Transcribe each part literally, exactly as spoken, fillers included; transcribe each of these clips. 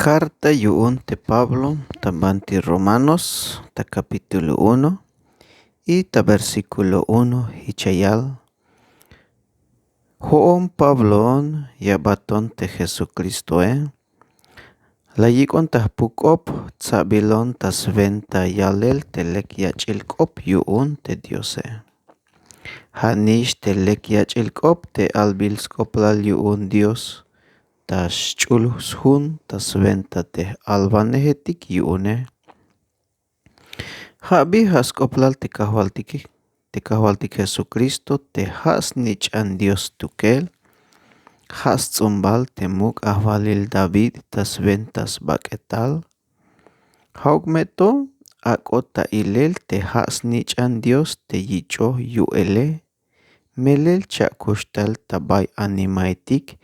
Karta yu'un te Pablo ta banti Romanos ta kapítulo uno y ta versíkulo uno. Jich ya yal: Jo'on Pabloon, ya baton te Jesukristoe, la yik'on ta jpuk-k'op tsa'bilon ta swenta yalel te lek yach'il k'op yu'un te Diose. Ja' nix te lek yach'il k'op te albil sk'oplal yu'un Dios ta xch'ul sjun ta swenta te j'alwanejetik yu'une. Ja' bi ja' sk'oplal te Kajwaltik, te Kajwaltik Jesukristo te ja' snich'an Dios stukel, ja' sts'umbal te muk' ajwalil David ta swenta sbak'etal. Ja'uk me to, ak'ot ta ilel te ja' snich'an Dios te yich'oj yu'ele, melel cha'kuxtal ta bay animaetik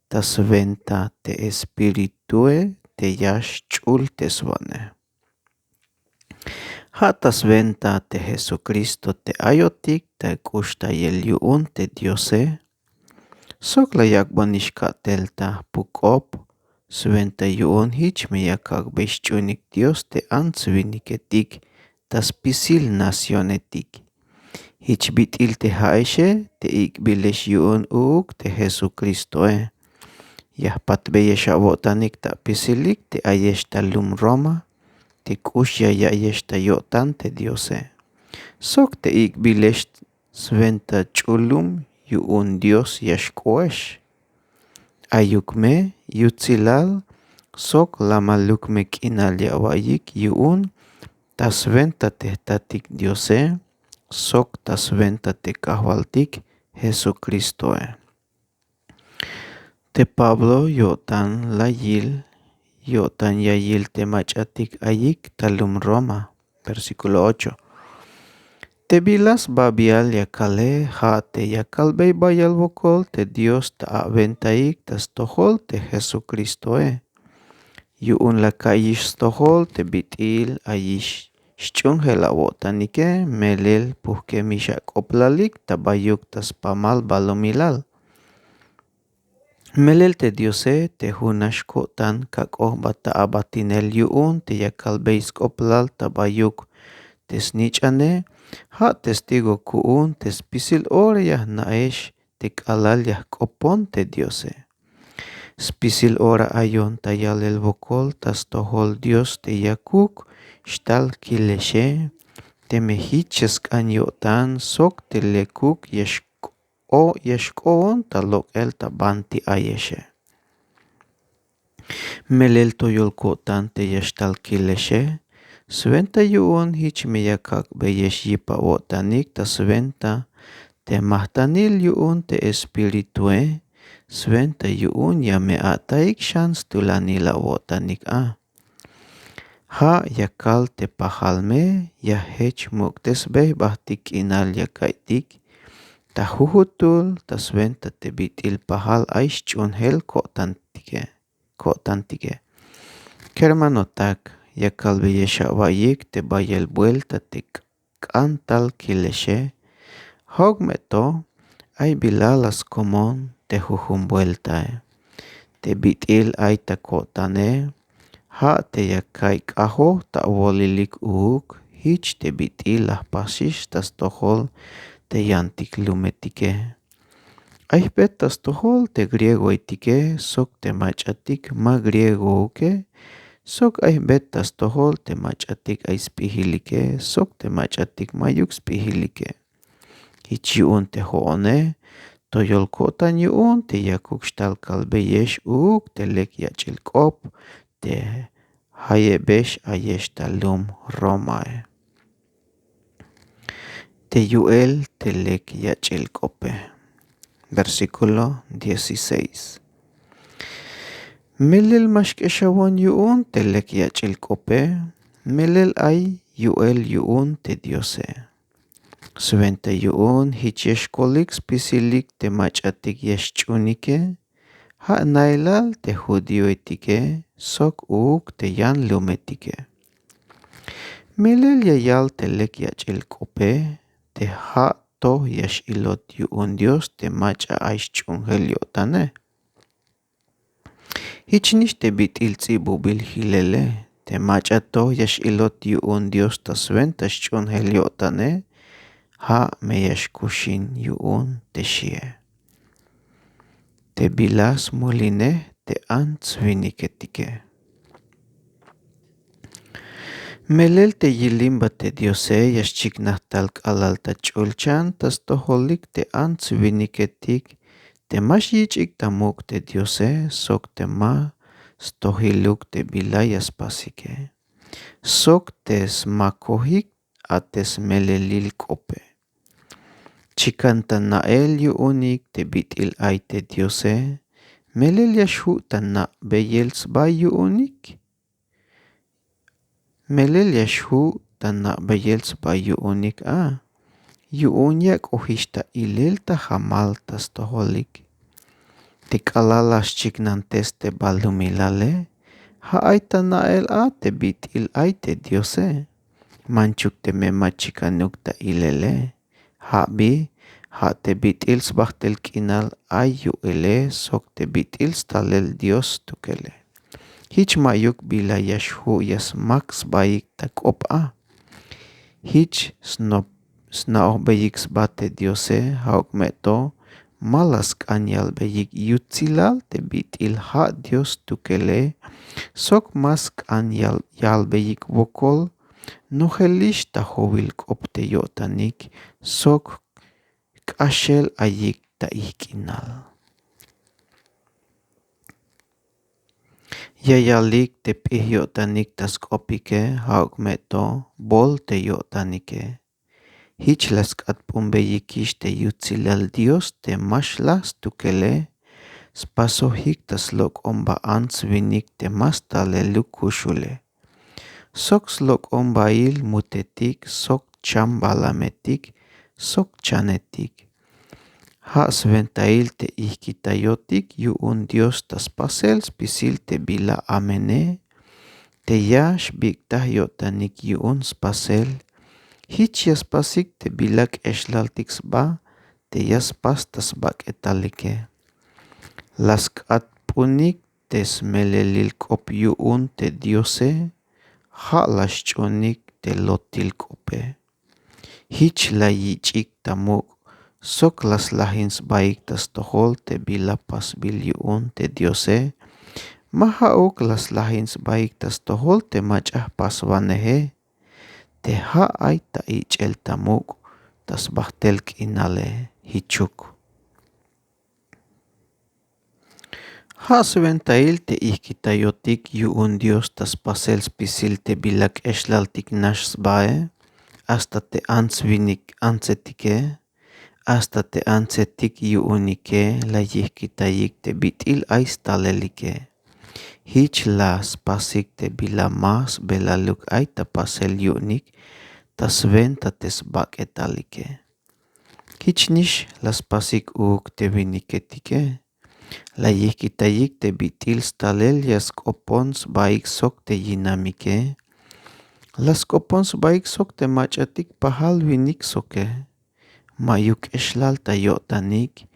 ta swenta te Espiritue te ya xch'ulteswanej. Ja' ta swenta te Jesukristo te ayotik ta k'uxtayel yu'un te Diose, sok la yak'bonix ka'tel ta jpuk-k'op, swenta yu'un jich me ya kak'bey xch'unik Dios te ants-winiketik ta spisil nacionetik. Jich bit'il te ja'exe te ik'bilex yu'un uuk te Jesukristoe, ya jpatbeyex awo'tanik ta apisilik te ayex ta lum Roma, te k'ux ya ya'iyex ta yo'tan te Diose, sok te ik'bilex swenta ch'ul lum yu'un Dios ya xk'oex. Ayuk me yutsilal sok lamaluk me k'inal ya awa'iyik yu'un ta swenta te jtatik Diose sok ta swenta te Kajwaltik Jesukristoe. Te Pablo yo'tan la yil, yo'tan ya yil te mach'atik ayik ta lum Roma. Versíkulo ocho. Te bila sbabial ya kale ja' te ya kalbey bayal wokol te Dios ta awentaik ta stojol te Jesukristoe. Yu'un la ka'iyix stojol te bit'il ayix xch'uunjel awo'tanike, melel pujk'emix ak'oblalik ta bayuk ta spamal balumilal. Melel te Diose te junax ko'tan kak'ojbat ta abatinel yu'un te ya kalbey sk'oblal ta bayuk te snich'ane, ja' testigo ku'un te spisil ora ya jna'ex te k'alal ya jk'opon te Diose. Spisil ora ayon ta yalel wokol ta stojol Dios te yakuk xtal kilexe, teme jich ya sk'an yo'tan sok te lekuk ya xk'o, ya xk'oon ta lok'el ta banti ayexe. Melel toyol ko'tan te ya xtal kilexe, swenta yu'un jich me ya kak'beyex yip awo'tanik ta swenta te majtanil yu'un te Espiritue, swenta yu'un ya me a'taik xan stulanil awo'tanik a. Ja' ya kal te pajal me ya jech muk'tesbey jbajtik k'inal ya ka'iytik ta jujutul ta swenta te bit'il pajal ay xch'uunjel ko'tantike, ko'tantike. Kermanotak, ya kalbeyex awa'iyik te bayel buelta te k'antal kilexe. Ja'uk me to, ay bila la skomon te jujun bueltae. Te bit'il ay ta ko'tane, ja' te ya ka'iy k'ajoj ta awolilik uuk, jich te bit'il la jpasix ta stojol te yantik lumetike. Ay jbet ta stojol te griegoetike sok te mach'atik ma griegouke, sok ay jbet ta stojol te mach'atik ay sp'ijilike sok te mach'atik ma'yuk sp'ijilike. Jich yu'un te jo'one toyol ko'tan yu'un te yakuk xtal kalbeyex uuk te lek yach'il k'op te jayebex ayex ta lum Romae. Te yu'el te lek yach'il k'ope. Versíkulo dieciséis. Melel ma xk'exawon yu'un te lek yach'il k'ope, melel ay yu'el yu'un te Diose. Swenta yu'un jich ya xkolik spisilik te mach'atik ya xch'uunike, ja' nailal te judioetike sok uuk te yan lumetike. Melel ya yal te lek yach'il k'ope te ja' to ya x'ilot yu'un Dios te mach'a ay xch'uunjel yo'tane. Jich nix te bit'il ts'ibubil jilele, te mach'a to ya x'ilot yu'un Dios ta swenta sch'uunjel yo'tane, ja' me ya xkuxin yu'un te xie. Te bila smulinej te ants winiketike. Melel te yilimba te Diose ya xchiknaj tal k'alal ta ch'ulchan ta stojolik te ants winiketik te ma xyich'ik ta muk' te Diose sok te ma stojiluk te bila ya spasike sok te smakojik a te smelelil k'ope. Chikan ta na'el yu'unik te bit'il ay te Diose, melel ya xju' ta na'beyel sba yu'unik. Melel ya xju' ta na'beyel sba yu'unik a, yu'un ya k'ojix ta ilel ta jamal ta stojolik. Te k'alal la xchiknantes te balumilale, ja' ay ta na'el a te bit'il ay te Diose. Manchuk teme ma chikanuk ta ilele. Ja' bi, ja' te bit'il sbajt'el k'inal ay yu'ele sok te bit'il stalel Dios stukele. Jich ma'yuk bila ya xju' ya smak sbaik ta k'op a. Jich snop sna'ojbeyik sba te Diose, ja'uk me to ma la sk'an yalbeyik yutsilal te bit'il ja' Dios stukele sok ma sk'an yal- yalbeyik wokol nojelix ta jowil k'op te yo'tanik sok k'axel ayik ta ijk'inal. Ya yalik te p'ij yo'tanik ta sk'opike, ja'uk me to bol te yo'tanike. Jich la sk'atp'unbeyikix te yutsilal Dios te ma xlaj stukele spasojik ta slok'omba ants winik te ma staleluk kuxule. Sok slok'ombail mutetik sok chambalametik sok chanetik. Ja' swentail te ijkitayotik yu'un Dios ta spasel spisil te bila amene, te ya xbik'taj yo'tanik yu'un spasel. Jich ya spasik te bila k'exlaltik sba te ya spas ta sbak'etalike. La sk'atp'unik te smelelil k'op yu'un te Diose, ja' la xch'uunik te lotil k'ope. Jich la yich'ik ta muk' sok la slajin sbaik ta stojol te bila pasbil yu'un te Diose. Ma ja'uk la slajin sbaik ta stojol te mach'a jpaswaneje, te ja' ay ta ich'el ta muk' ta sbajt'el k'inale jichuk. Ja' swentail te ijkitayotik yu'un Dios ta spasel spisil te bila k'exlaltik nax sbae, hasta te ants winik antsetike, hasta te antsetik yu'unike la yijkitayik te bit'il ay stalelike. Jich la spasik te bila ma sbelaluk ay ta pasel yu'unik ta swenta te sbak'etalike. Jich nix la spasik uuk te winiketike. La yijkitayik te bit'il stalel ya sk'opon sbaik sok te yinamike. La sk'opon sbaik sok te mach'atik pajal winik soke. Ma'yuk k'exlal ta yo'tanik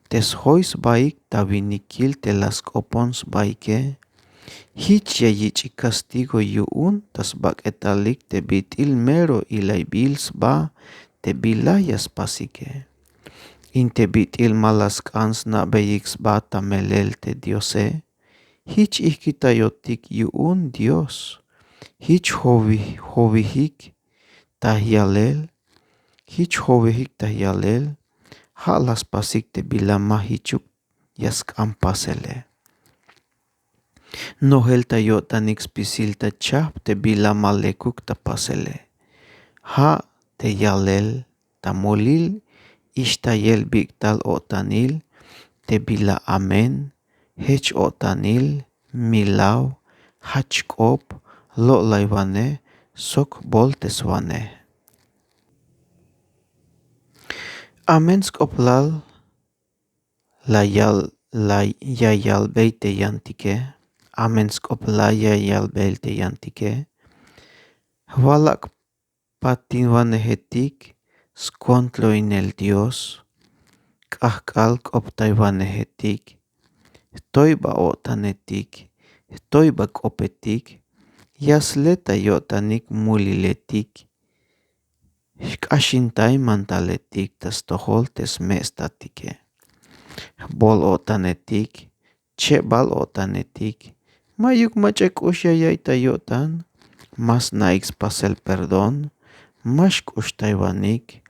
te sjoy sbaik ta winikil te la sk'opon sbaike. Jich ya yich'ik kastigo yu'un ta sbak'etalik te bit'il mero ilaybil sba te bila ya spasike. In te bit'il ma la sk'an sna'beyik sba ta melel te Diose. Jich ijkitayotik yu'un Dios. Jich jowi- jowijik ta yalel. Jich jowijik ta yalel. Ja' la spasik te bila ma jichuk ya sk'an pasele. Nojel ta yo'tanik spisil ta chajp te bila ma lekuk ta pasele. Ja' te yalel ta molil ixtayel bik'tal o'tanil te bila amén, jech o'tanil, milaw, jach k'op, lo'laywanej sok bolteswanej. Amén sk'oplal la yal- la ya yalbey te yantike. Amén sk'oplal ya yalbey te yantike. Jwalak' patinwanejetik, skontroinel Dios, k'ajk'al k'optaywanejetik, jtoyba-o'tanetik, jtoyba-k'opetik, ya sle ta yo'tanik muliletik. Xk'axintay mantaletik ta stojol te sme'-statike. Jbol-o'tanetik, chebal-o'tanetik, ma'yuk mach'a k'ux ya ya'iy ta yo'tan. Ma sna'ik spasel perdón, ma xk'uxtaywanik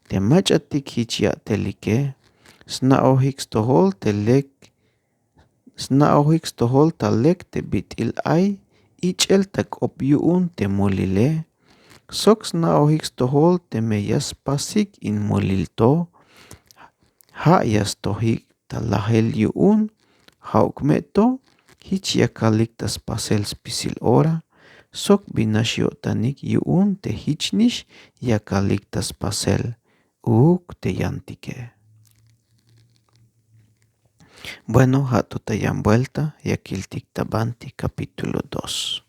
te mach'atik jich ya'telike. Sna'ojik stojol te lek sna'ojik stojol ta lek te bit'il ay ich'el ta k'op yu'un te mulile. Sok sna'ojik stojol teme ya spasik in mulil to, ja' ya stojik ta lajel yu'un. Ja'uk me to jich yakalik ta spasel spisil ora sok bin nax yo'tanik yu'un te jich nix yakalik ta spasel uuk te yantike. Bueno, ja' to ta yan buelta ya kiltik ta banti kapítulo dos.